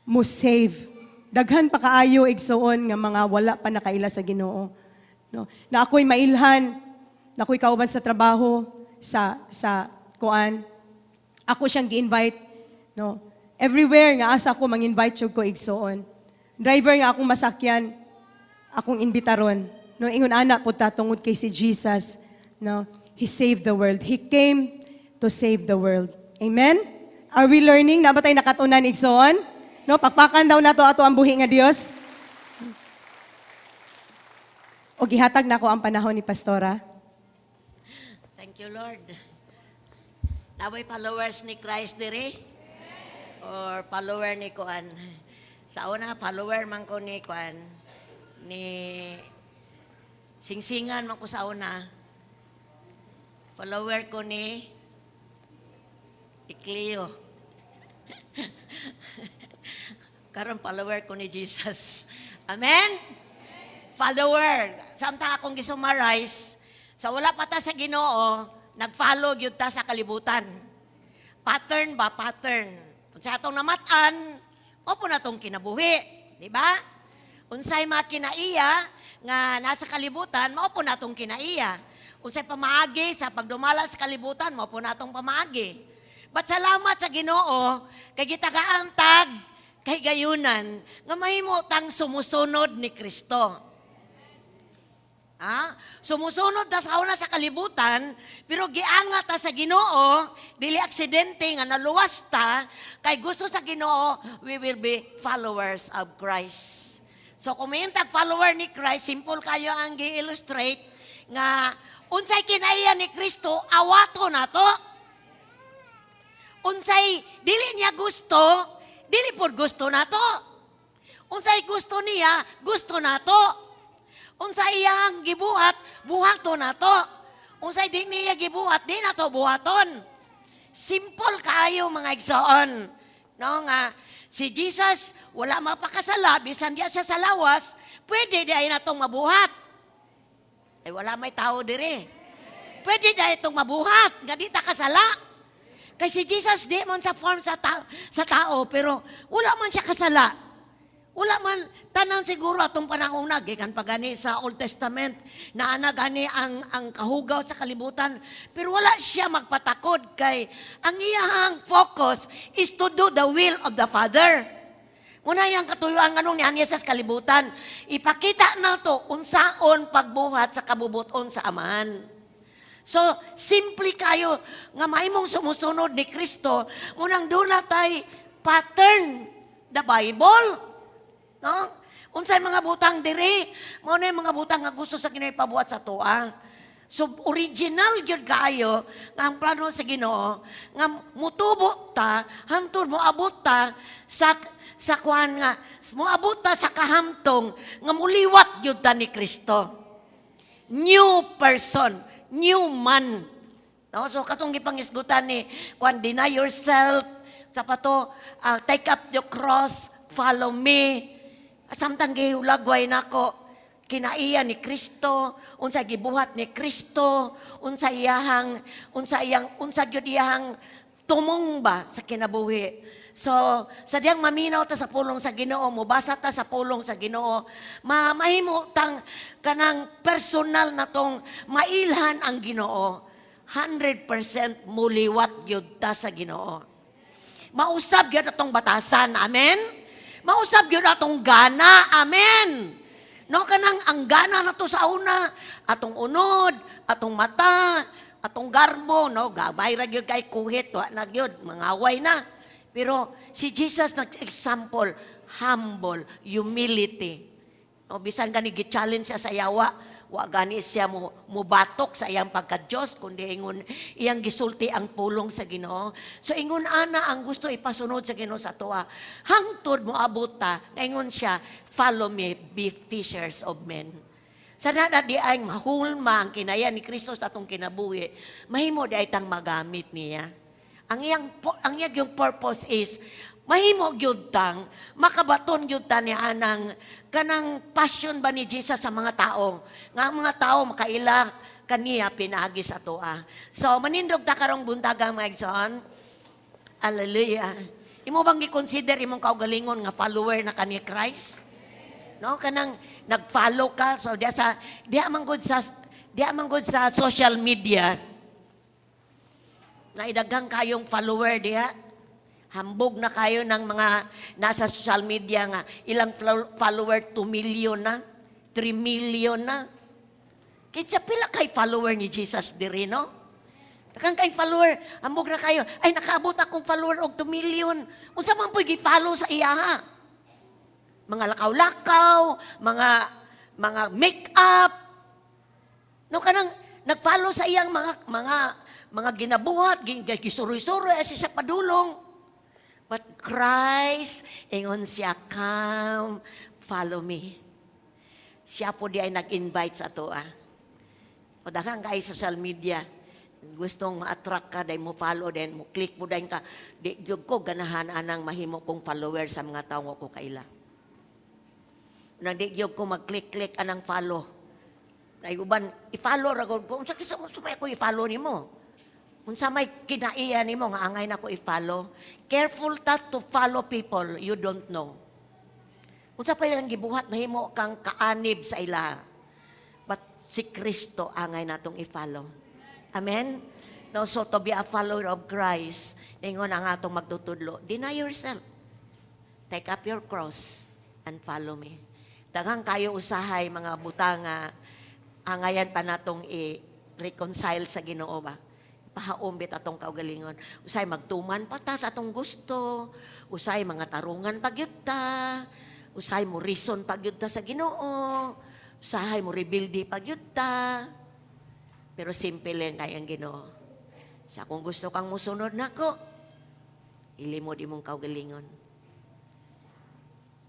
mo save. Daghan pa kaayo, igsuon, nga mga wala pa nakaila sa Ginoo. No? Na ako'y mailhan, na ako'y kauban sa trabaho, sa kuan. Ako siyang gi-invite, no? Everywhere nga asa ako mang-invite jud ko, igsuon. Driver nga akong masakyan, akong imbitaron. No, ingon ana po ta tungod kay si Jesus, no? He saved the world. He came to save the world. Amen? Are we learning? Naa ba tay nakatunan, igsoon? No, pakpakan daw nato ato ang buhi nga Dios. O gihatag nako ang panahon ni Pastora. Thank you, Lord. Naa bay followers ni Christ diri? Or follower ni Kuan? Sa una, follower man ko ni Kuan. Ni Singsingan man ko sa una. Follower ko ni Ecleo. Karon follower ko ni Jesus. Amen? Follower. Samtang akong gisummarize, sa wala pa ta sa Ginoo, nag-follow gyud ta sa kalibutan. Pattern ba? Pattern. Sa atong namatan, mao na atong kinabuhi. Di ba? Unsay mga kinaiya nga nasa kalibutan, mao po na atong kinaiya. Unsay pamaagi sa pagdumala sa kalibutan, mao po na atong pamaagi. But salamat sa Ginoo kay gitagaan tag kahigayunan nga mahimo tang sumusunod ni Kristo. Ah, sumusunod ta sa una sa kalibutan, pero giangat ta sa Ginoo, dili aksidente nga naluwas ta, kay gusto sa Ginoo, we will be followers of Christ. So kung may tag follower ni Christ, simple kayo ang gi-illustrate nga unsay kinaiya ni Kristo, awato nato. Unsay dili niya gusto, dili pod gusto nato. Unsay gusto niya, gusto nato. Unsa iyang gibuhat, buhaton nato. Unsay di niya gibuhat, di nato buhaton. Simple kaayo, mga igsoon. No nga si Jesus wala mapakasala, bisan diya siya sa lawas, pwede di ay natong mabuhat. Ay, wala may tao dire. Pwede di ay itong mabuhat, nga di ta kasala. Kay si Jesus di man sa form sa tao, pero wala man siya kasala. Wala man, tanan siguro atong panahon, gikan pa gani sa Old Testament, na ana gani ang kahugaw sa kalibutan. Pero wala siya magpatakod kay ang iyahang focus is to do the will of the Father. Muna yang katuyuan nganong niani sa kalibutan. Ipakita nato unsaon pagbuhat sa kabubuton sa Amahan. So, simple kayo nga mahimong sumusunod ni Kristo, munang duna tay pattern, the Bible. No? Unsay mga butang diri, mao na yung mga butang nga gusto sa Ginoo ipabuhat sa atoa. So original gyud kaayo nga ang plano sa Ginoo nga mutubo ta hangtod moabot ta sa kuan nga moabot ta sa kahamtong nga muliwat gyud ta ni Kristo. New person, new man. No? So katong gipangisgutan ni kuan, "Deny yourself," sa pato, "Take up your cross, follow me." Samtang gihulagway nako kinaiya ni Kristo, unsa gibuhat ni Kristo, unsa iyahang unsa iyang unsa gyud iyahang tumong ba sa kinabuhi. So, sa diyang maminaw ta sa pulong sa Ginoo, mobasa ta sa pulong sa Ginoo, ma mahimo tang kanang personal na tong mailhan ang Ginoo. 100% muliwat gyud ta sa Ginoo. Mausab gyud atong batasan. Amen? Mausab gyud atong gana. Amen? No, kanang ang gana nato sa una, atong unod, atong mata, atong garbo, no, gabay ra gyud kay kuhit, wa na gyud, mangaway na. Pero si Jesus nag-example, humble, humility. No, bisan gani gi-challenge siya sa yawa, wa gani siya mo mubatok sa iyang pagka-Diyos, kundi ingon iyang gisulti ang pulong sa Ginoo. So ingon ana ang gusto ipasunod sa Ginoo sa atoa. Hangtod moabot ta, ingon siya, "Follow me, be fishers of men." Sa na di ay mahulma ang kinaya ni Kristo sa atong kinabuhi, mahimo di ay tang magamit niya. Ang iyang yung purpose is mahimo gyud tang makabaton gyud ta ni anang kanang passion ba ni Jesus sa mga tao. Nga ang mga tao makaila kaniya pinaagi sa atoa. So manindog ta karong buntaga, mga igsoon. Hallelujah. Imo bang gi-consider imong kaugalingon nga follower na kani Christ? No, kanang nag-follow ka, so diya man gud sa social media na idaghang kayong follower diha. Hambog na kayo ng mga nasa social media nga ilang follower 2 million na, 3 million na. Kinsa pila kay follower ni Jesus diri, no? Daghang kay follower, hambog na kayo. "Ay, nakaabot akong follower og 2 million." Unsa man po'y gi-follow sa iyaha? Mga lakaw-lakaw, mga make-up. No, kanang nag-follow sa iyang mga ginabuhat, gisuroy-suroy siya padulong. But Christ, ingon siya, "Come, follow me." Siya po di ay nag-invite sa atoa. O daghang kay social media. Gustong ma-attract ka, dahil mo follow, then mo click mo dahil ka. Di gyud ko ganahan anang mahimo kong follower sa mga tao nga ko kaila. Nang di gyud ko mag-click-click anang follow. Ay uban, i-follow ra gud ko. Unsa kisa mo sumay ko i-follow nimo? Unsa may kinaiya nimo nga angay na ko i-follow? Careful ta to follow people you don't know. Unsa pa ilang gibuhat, mahimo kang kaanib sa ila. But si Kristo angay natong i-follow. Amen? No, so to be a follower of Christ, ningon ang atong magtutudlo, deny yourself. Take up your cross and follow me. Daghang kayo usahay mga butang nga angayan pa natong i-reconcile sa Ginoo ba. Pahaom bit atong kaugalingon. Usahay magtuman pa ta sa atong gusto. Usahay mga tarungan pa gyud ta. Usahay mo reason pa gyud ta sa Ginoo. Usahay mo rebelde pa gyud ta. Pero simple lang kay ang Ginoo. Sa kung gusto kang musunod nako, ilimod imong kaugalingon.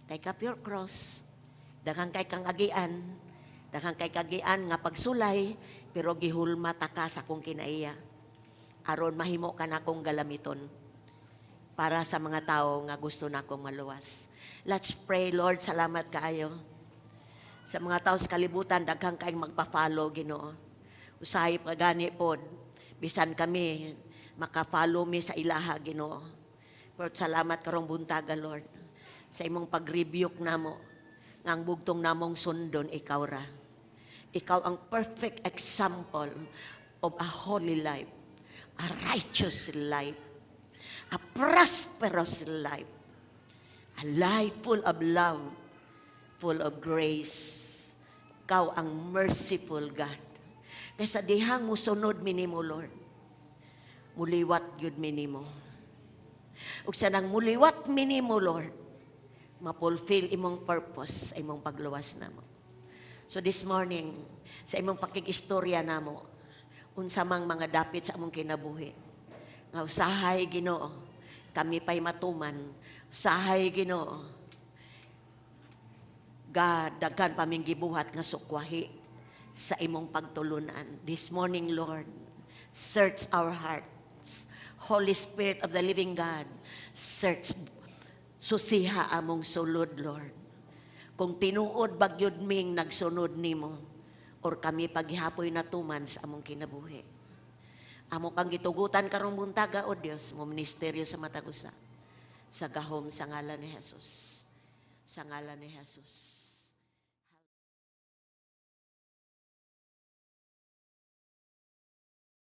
Take up your cross. Daghan kay kang agian. Daghan kay kagian nga pagsulay, pero gihulma ta ka sa akong kinaiya. Aron mahimo ka na akong galamiton para sa mga tao nga gusto na akong maluwas. Let's pray, Lord. Salamat kaayo. Sa mga tao sa kalibutan, daghang kayong magpa-follow, Ginoo. Usahay pa gani pod, bisan kami, maka-follow mi sa ilaha, Ginoo. Pero salamat karong buntaga, Lord, sa imong pag-rebuke namo, nga ang bugtong namong sundon, ikaw ra. Ikaw ang perfect example of a holy life, a righteous life, a prosperous life, a life full of love, full of grace. Ikaw ang merciful God. Kaysa dihang musunod mi nimo, Lord, muliwat gyud mi nimo. Ug sa nang muliwat mi nimo, Lord, mapulfill imong purpose sa imong pagluwas namo. So this morning, sa imong pakig-istorya namo, unsa mang mga dapit sa among kinabuhi. Nga usahay, Ginoo, kami pa'y matuman. Usahay, Ginoo, God, daghan pa ming gibuhat nga sukwahi sa imong pagtulunan. This morning, Lord, search our hearts. Holy Spirit of the living God, search, susiha among sulod, Lord. Kung tinuod ba gyud ming nagsunod nimo or kami paghihapoy natuman sa among kinabuhi. Amo kang gitugutan karong buntaga, o Dios, mo ministeryo sa matag usa. Sa gahom sa ngalan ni Jesus. Sa ngalan ni Jesus.